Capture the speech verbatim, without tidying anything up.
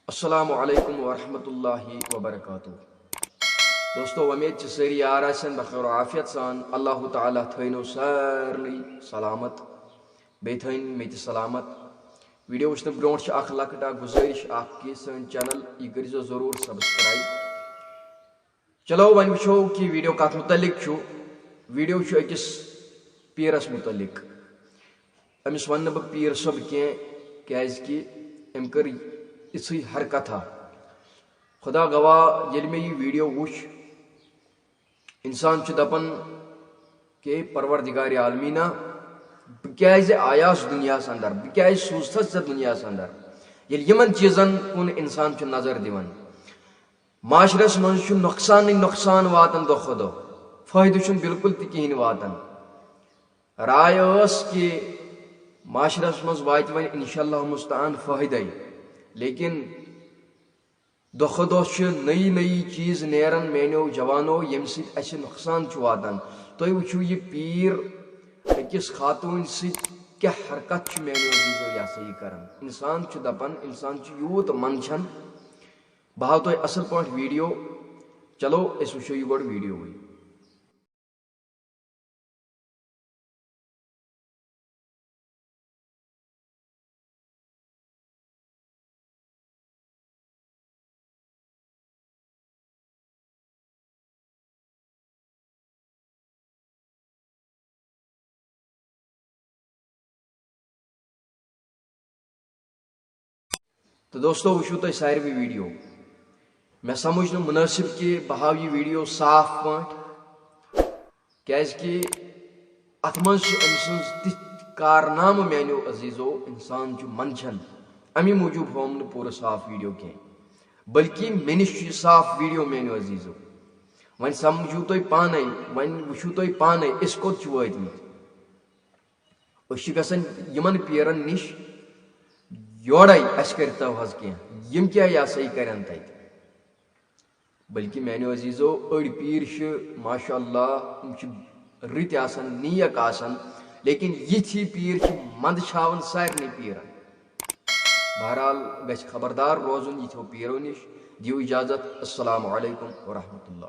السلام علیکم ورحمۃ اللہ وبرکاتہ۔ دوستو، وۄمید چھِ سٲری یار آسن بخیر و عافیت سان۔ اللہ تعالیٰ تھٲینو سارنٕے سلامت، بیٚیہِ تھٲیِن مےٚ تہِ سلامت۔ ویڈیو وٕچھنہٕ برونٛٹھ چھِ اکھ لۄکٕٹ اکھ گُزٲرِش اکھ کہِ سٲنۍ چینل یہِ کٔرۍزیو ضروٗر سبسکرایب۔ چلو وۄنۍ وٕچھو کہِ ویڈیو کتھ متعلق چھُ۔ ویڈیو چھُ أکِس پیٖرس متعلق۔ أمِس ونہٕ نہٕ بہٕ پیٖر صٲب کینٛہہ، کیازِ کہِ أمۍ کٔر یِژھٕے حرکتھا۔ خدا گواہ، ییٚلہِ مےٚ یہِ ویڈیو وٕچھ، انسان چھُ دپان کہ پروردگار عالمینا، بہٕ کیازِ آیاس دُنیاہس اندر، بہٕ کیازِ سوٗزتھس ژےٚ دُنیاہس اندر، ییٚلہِ یِمن چیٖزن کُن انسان چھُ نظر دِوان؟ معاشرس منٛز چھُ نۄقصانٕے نۄقصان واتان دۄہ کھۄتہٕ دۄہ، فٲیدٕ چھُنہٕ بالکل تہِ کِہیٖنۍ واتان۔ راے ٲس کہِ معاشرس منٛز واتہِ وۄنۍ انشاء اللہ مستعان فٲیدَے، لیکن دۄہ کھۄتہٕ دۄہ چھِ نٔیی نٔیی چیٖز نیران میٛانیو جوانو، ییٚمہِ سۭتۍ اَسہِ نۄقصان چھُ واتان۔ تُہۍ وٕچھِو یہِ پیٖر أکِس خاتوٗنۍ سۭتۍ کیٛاہ حرکت چھِ میٛانیو عزیٖزو یہِ ہسا یہِ کران۔ انسان چھُ دپان، انسان چھُ یوٗت منٛدچھان۔ بہٕ ہاوٕ تۄہہِ اصل پٲٹھۍ ویڈیو۔ چلو أسۍ وٕچھو یہِ گۄڈٕ ویڈیوٕے۔ تہٕ دوستو، وٕچھِو تُہۍ ساروٕے ویڈیو۔ مےٚ سمجھ نہٕ مُنٲسِب کہِ بہٕ ہاوٕ یہِ ویڈیو صاف پٲٹھۍ، کیازِ کہِ اتھ منٛز چھِ أمۍ سٕنٛز تِتھۍ کارنامہٕ میانیو عزیزو، انسان چھُ منٛدچھان۔ امی موٗجوٗب ہووُم نہٕ پوٗرٕ صاف ویڈیو کینٛہہ، بلکہِ مےٚ نِش چھُ یہِ صاف ویڈیو میانیو عزیزو۔ وۄنۍ سمجھِو تُہۍ پانے، وۄنۍ وٕچھِو تُہۍ پانے أسۍ کوٚت چھِ وٲتمٕتۍ۔ أسۍ چھِ گژھان یِمن پیرن نِش یورے، اَسہِ کٔرتو حظ کینٛہہ، یِم کیٛاہ یہِ ہسا یہِ کرن تتہِ؟ بلکہِ میانیو عزیزو، أڑۍ پیٖر چھِ ماشاء اللہ، یِم چھِ رٕتۍ آسان، نیک آسان، لیکن یِتھۍ پیٖر چھِ منٛدچھاوان سارنٕے پیٖرن۔ بہرحال، گژھِ خبردار روزُن یِتھیو پیٖرو نِش۔ دِیِو اجازت، السلام علیکم ورحمۃ اللہ۔